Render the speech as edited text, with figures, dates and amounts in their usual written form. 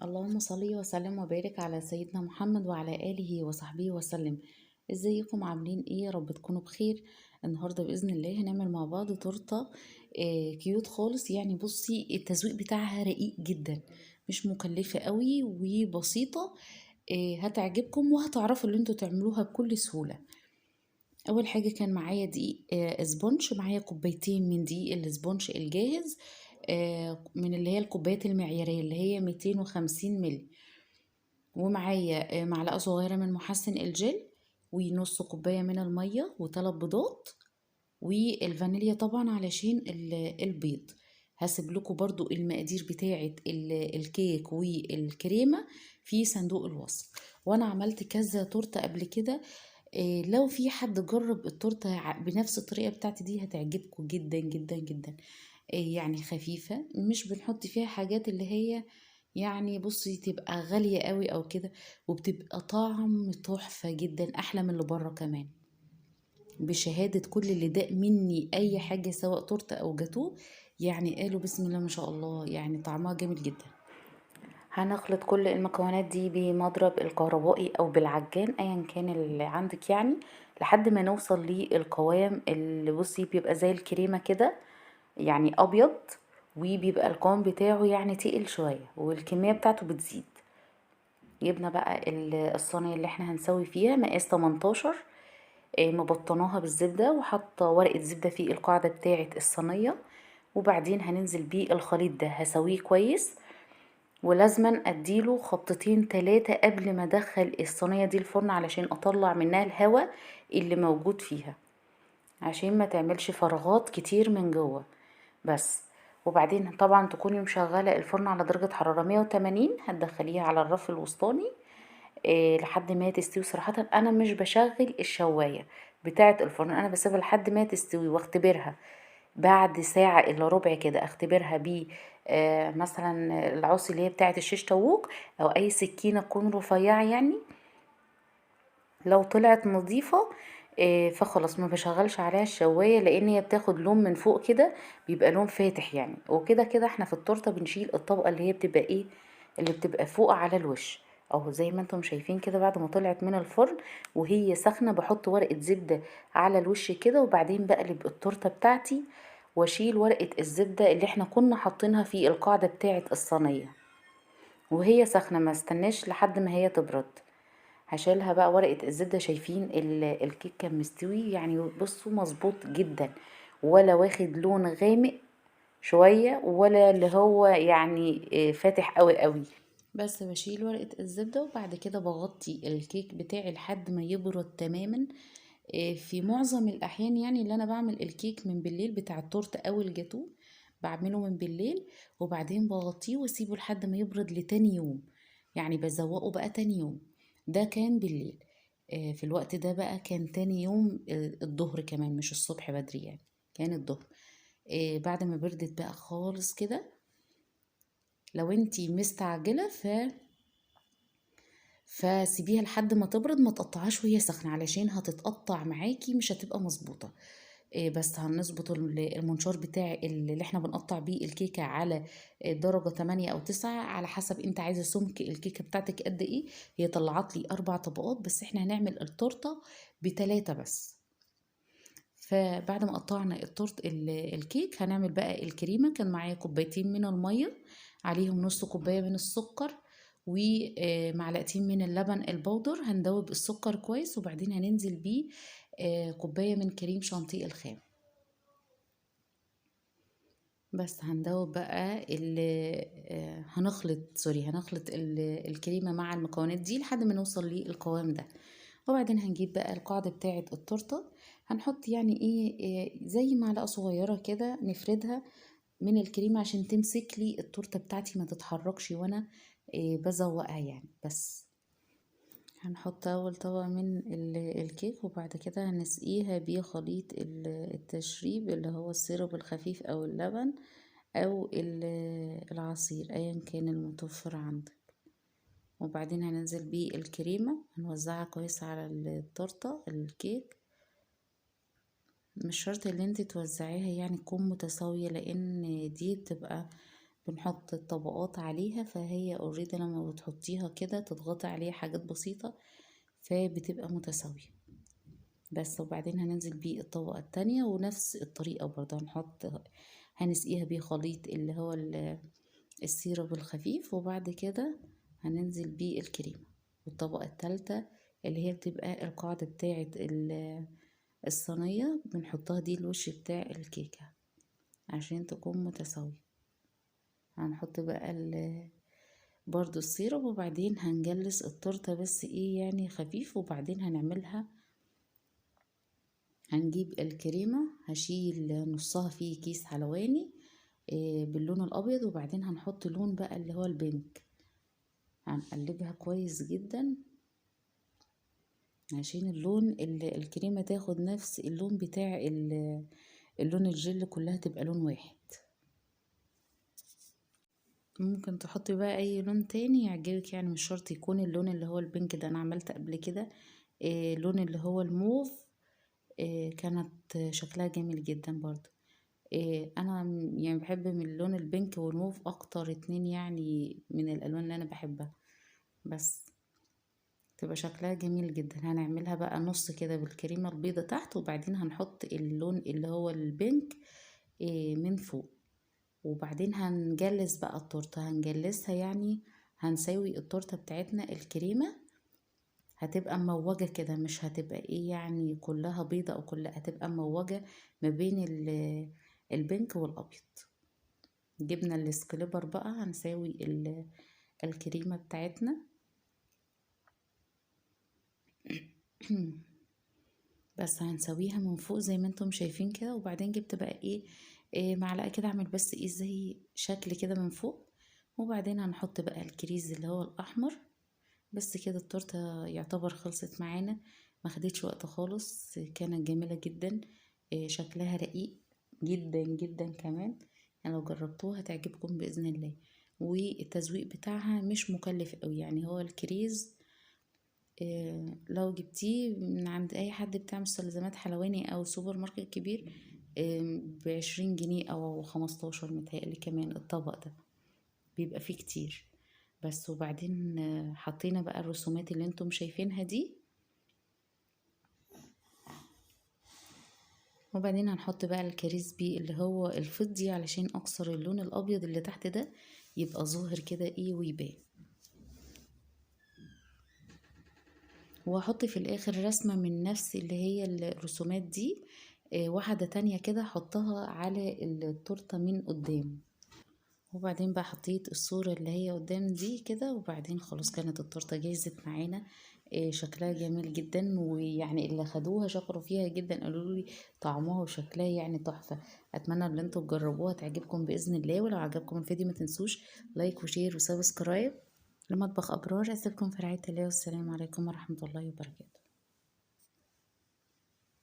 اللهم صل وسلم وبارك على سيدنا محمد وعلى آله وصحبه وسلم. ازيكم عاملين ايه؟ يا رب تكونوا بخير. النهارده باذن الله هنعمل مع بعض تورته cute خالص. يعني بصي التزويق بتاعها رقيق جدا، مش مكلفة قوي وبسيطة، هتعجبكم وهتعرفوا اللي انتوا تعملوها بكل سهولة. اول حاجة كان معايا دقيق sponge، معايا كوبايتين من دقيق ال sponge الجاهز، من اللي هي الكوبايات المعياريه اللي هي 250 مللي، ومعايا معلقه صغيرة من محسن الجل، ونص كوباية من المية، وثلاث بيضات، والفانيليا طبعا علشان البيض. هسيب لكم برضو المقادير بتاعه الكيك والكريمه في صندوق الوصف. وانا عملت كذا تورته قبل كده، لو في حد جرب التورتة بنفس الطريقة بتاعتي دي هتعجبكم جدا جدا جدا. يعني خفيفة، مش بنحط فيها حاجات اللي هي يعني بصي تبقى غالية قوي او كده، وبتبقى طعم تحفة جدا، احلى من اللي بره كمان، بشهادة كل اللي داق مني اي حاجة سواء تورته او جاتوه، يعني قالوا بسم الله ما شاء الله، يعني طعمها جميل جدا. هنخلط كل المكونات دي بمضرب الكهربائي او بالعجان ايا كان اللي عندك، يعني لحد ما نوصل للقوام اللي بصي بيبقى زي الكريمة كده، يعني ابيض، وبيبقى القوام بتاعه يعني تقيل شوية، والكمية بتاعته بتزيد. جبنا بقى الصينية اللي احنا هنسوي فيها مقاس 18، مبطناها بالزبدة وحاطة ورقة زبدة في القاعدة بتاعة الصينية، وبعدين هننزل بيه الخليط ده، هسويه كويس، ولازما اديله خبطتين تلاتة قبل ما ادخل الصينية دي الفرن علشان اطلع منها الهواء اللي موجود فيها، عشان ما تعملش فراغات كتير من جوه بس. وبعدين طبعا تكوني مشغلة الفرن على درجة حرارة 180، هتدخليها على الرف الوسطاني، لحد ما تستوي. صراحة انا مش بشغل الشواية بتاعة الفرن، انا بسيبها لحد ما تستوي واختبرها بعد ساعة الا ربع كده، اختبرها ب مثلا العصي اللي هي بتاعة الشيش طاووق او اي سكينة تكون رفيعة، يعني لو طلعت نظيفة، فخلاص ما بشغلش عليها الشواية، لان هي بتاخد لون من فوق كده، بيبقى لون فاتح يعني. وكده كده احنا في التورتة بنشيل الطبقة اللي هي بتبقى ايه، اللي بتبقى فوق على الوش اهو، زي ما انتم شايفين كده. بعد ما طلعت من الفرن وهي سخنة بحط ورقة زبدة على الوش كده، وبعدين بقلب التورتة بتاعتي واشيل ورقة الزبدة اللي احنا كنا حاطينها في القاعدة بتاعة الصينية وهي سخنة، ما استناش لحد ما هي تبرد. هشيلها بقى ورقة الزبدة. شايفين الكيك كان مستوي، يعني بصوا مظبوط جدا، ولا واخد لون غامق شوية ولا اللي هو فاتح قوي قوي. بس بشيل ورقة الزبدة وبعد كده بغطي الكيك بتاعي لحد ما يبرد تماما. في معظم الأحيان يعني اللي أنا بعمل الكيك من بالليل بتاع التورت أو الجاتوه، بعمله من بالليل وبعدين بغطيه واسيبه لحد ما يبرد لتاني يوم، يعني بزوقه بقى تاني يوم. ده كان بالليل، في الوقت ده بقى كان تاني يوم، الظهر كمان، مش الصبح بدري يعني، كان الظهر. بعد ما بردت بقى خالص كده، لو انتي مستعجلة فسيبيها لحد ما تبرد، ما تقطعهاش وهي سخنة علشان هتتقطع معاكي، مش هتبقى مظبوطة. بس هنظبط المنشار بتاع اللي احنا بنقطع بيه الكيكة على درجة 8 أو 9 على حسب انت عايزة سمك الكيكة بتاعتك قد ايه. هي طلعت لي 4 طبقات، بس احنا هنعمل التورتة ب3 بس. فبعد ما قطعنا الكيك هنعمل بقى الكريمة. كان معايا كوبايتين من المية، عليهم نص كوباية من السكر ومعلقتين من اللبن البودر. هندوب السكر كويس وبعدين هننزل بيه، كوباية من كريم شانتيه الخام. بس هندوب بقى هنخلط، سوري، هنخلط الكريمة مع المكونات دي لحد ما نوصل للقوام ده. وبعدين هنجيب بقى القاعدة بتاعة التورتة، هنحط يعني ايه، زي معلقة صغيرة كده نفردها من الكريمة عشان تمسك لي التورتة بتاعتي ما تتحركش وانا، بزوقها يعني. بس هنحط اول طبقة من الكيك، وبعد كده هنسقيها بخليط التشريب اللي هو السيرب الخفيف او اللبن او العصير ايا كان المتوفر عندك. وبعدين هننزل بيه الكريمة، هنوزعها كويس على التورتة الكيك. مش شرط اللي انت توزعيها يعني تكون متساوية، لان دي بتبقى بنحط الطبقات عليها، فهي already لما بتحطيها كده تضغطي عليها حاجات بسيطة فبتبقى متساوية بس. وبعدين هننزل بيه الطبقة التانية ونفس الطريقة برضه، هنسقيها بيه خليط اللي هو ال syrup الخفيف، وبعد كده هننزل بيه الكريمة. والطبقة التالتة اللي هي بتبقى القاعدة بتاعة الصينية بنحطها دي الوش بتاع الكيكة عشان تكون متساوية. هنحط بقى برضو ال syrup، وبعدين هنجلس التورتة بس ايه يعني خفيف. وبعدين هنعملها، هنجيب الكريمة هشيل نصها في كيس حلواني باللون الابيض، وبعدين هنحط لون بقى اللي هو ال pink. هنقلبها كويس جدا عشان اللون الكريمة تاخد نفس اللون بتاع اللون الجل، كلها تبقى لون واحد. ممكن تحطي بقى اي لون تاني يعجبك، يعني مش شرط يكون اللون اللي هو ال pink ده. انا عملت قبل كده لون اللي هو الموف، كانت شكلها جميل جدا برضو. انا يعني بحب من اللون ال pink والموف اكتر اتنين يعني من الالوان اللي انا بحبها، بس تبقى شكلها جميل جدا. هنعملها بقى نص كده بالكريمة البيضة تحت، وبعدين هنحط اللون اللي هو ال pink من فوق. وبعدين هنجلس بقى التورتة، هنجلسها يعني هنساوي التورتة بتاعتنا. الكريمة هتبقى مموجة كده، مش هتبقى ايه يعني كلها بيضة او كلها، هتبقى مموجة ما بين ال pink والابيض. جبنا ال scraper بقى هنساوي الكريمة بتاعتنا بس هنسويها من فوق زي ما انتم شايفين كده. وبعدين جبت بقى ايه معلقة كده اعمل بس ايه زي شكل كده من فوق. وبعدين هنحط بقى الكريز اللي هو الاحمر. بس كده التورتة يعتبر خلصت معانا، ما خدتش وقت خالص، كانت جميلة جدا، شكلها رقيق جدا جدا كمان، يعني لو جربتوها هتعجبكم بإذن الله. والتزويق بتاعها مش مكلف قوي، يعني هو الكريز لو جبتيه من عند اي حد بتاع مستلزمات حلواني او سوبر ماركت كبير ب20 جنيه او 15 متهيألي كمان الطبق ده بيبقى فيه كتير بس. وبعدين حطينا بقى الرسومات اللي انتم شايفينها دي. وبعدين هنحط بقى الكريسبي اللي هو الفضي علشان اكسر اللون الابيض اللي تحت ده يبقى ظاهر كده ايه ويبان. وهحط في الاخر رسمة من نفس اللي هي الرسومات دي، واحدة تانية كده احطها على التورتة من قدام. وبعدين بقى حطيت الصورة اللي هي قدام دي كده. وبعدين خلاص كانت التورتة جاهزت معانا، شكلها جميل جدا، ويعني اللي خدوها شكروا فيها جدا، قالوا لي طعمها وشكلها يعني تحفة. اتمنى ان انتوا تجربوها تعجبكم باذن الله. ولو عجبكم الفيديو ما تنسوش like و share و subscribe لمطبخ ابرار. اسيبكم في رعاية الله، والسلام عليكم ورحمة الله وبركاته.